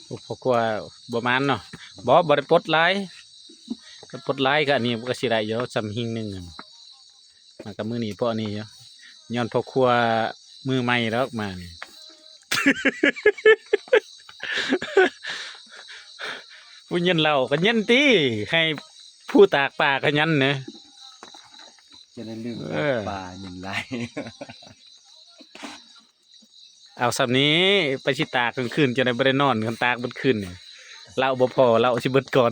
ໂອ້ ພໍ່ຄົວບໍ່ໝານເນາະ. ບໍ່ ບໍ່ໄດ້ປົດຫຼາຍ ຄັນປົດຫຼາຍກໍອັນນີ້ມັນກໍຊິໄດ້ຢູ່ ສ່ຳຫິງໜຶ່ງຫັ້ນ. ມາກັບມື້ນີ້ພໍອັນນີ້ຢູ່ ຍ້ອນພໍ່ຄົວມືໃໝ່ດອກມານີ້. ຜູ້ເຢັນເຫຼົ້າກໍເຢັນຕິ ໃຫ້ຜູ້ຕາກປາຂະຫຍັນນະ. ຈະໄດ້ລືມ ເອີ ຕາກປາເຢັນຫຼາຍ. ເອົາສ່ຳນີ້ ໄປຊິຕາກກາງຄືນ ຈະໄດ້ບໍ່ໄດ້ນອນ ຄັນຕາກເບິດຄືນນີ້ ເຫຼົ້າບໍ່ພໍ ເຫຼົ້າຊິເບິດກ່ອນ.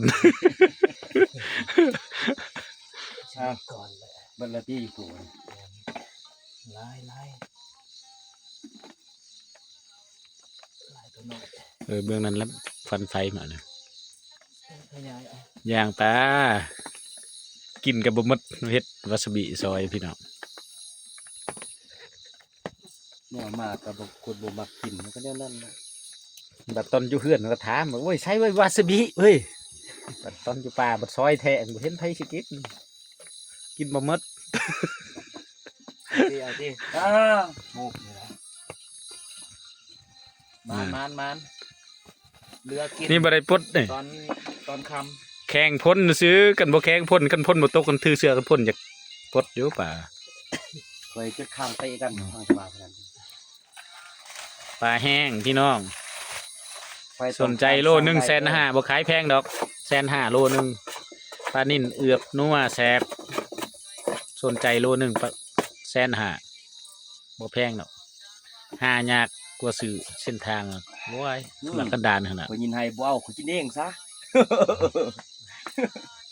ເບິດແລ້ວຕິຢູ່ພຸ້ນ ຫຼາຍໆ ຫຼາຍຕົວນ້ອຍ. ເອີ ເບື້ອງນັ້ນລະ ຄວັນໄຟມານະ ຂະຫຍາຍເອົາ ຍ່າງຕາ ກິນກໍບໍ່ໝົດ ເຮັດວາຊາບິຊອຍພີ່ນ້ອງ. ແນວມາກໍບໍ່ ຄົນບໍ່ມັກກິນ ມັນກໍແນວນັ້ນແຫຼະ. ບັດຕອນຢູ່ເຮືອນກໍຖາມ ໂອ້ຍ ໃສເວີ້ຍ ວາຊາບິເວີ້ຍ. ບັດຕອນຢູ່ປ່າບັດຊອຍແທ້ ບໍ່ເຫັນໃຜຊິກິນ ກິນບໍ່ໝົດ. ເອົາຕິ ເອົາຕິ ອ້າວ ໂມກນີ້ລະ ມານ ມານ ມານ ເຫຼືອກິນ ນີ້ບໍ່ໄດ້ປົດນີ້ ຕອນ ຕອນຄ່ຳ ແຂ່ງພົ້ນຊື່ ຄັນບໍ່ແຂ່ງພົ້ນ ຄັນພົ້ນບໍ່ຕົກ ຄັນຖືເສື້ອກັນພົ້ນ ຢາກປົດຢູ່ປາ. ຂ້ອຍຈະຂ້າມເຕະກັນ ອືມ ທາງສະບາຍນັ້ນ ປາແຫ້ງພີ່ນ້ອງ ສົນໃຈໂລໜຶ່ງແສນຫ້າ ບໍ່ຂາຍແພງດອກ ແສນຫ້າໂລໜຶ່ງ. ປານິນເອືອບນົວແຊບ ສົນໃຈໂລໜຶ່ງ ປາ ແສນຫ້າ ບໍ່ແພງດອກ ຫາຍາກກວ່າຊື້ເສັ້ນທາງ ໂອ້ຍ ອືມ ລະກັນດານຂະໜາດ ຂ້ອຍຍິນໃຫ້ບໍ່ເອົາ ຂ້ອຍກິນເອງຊະ.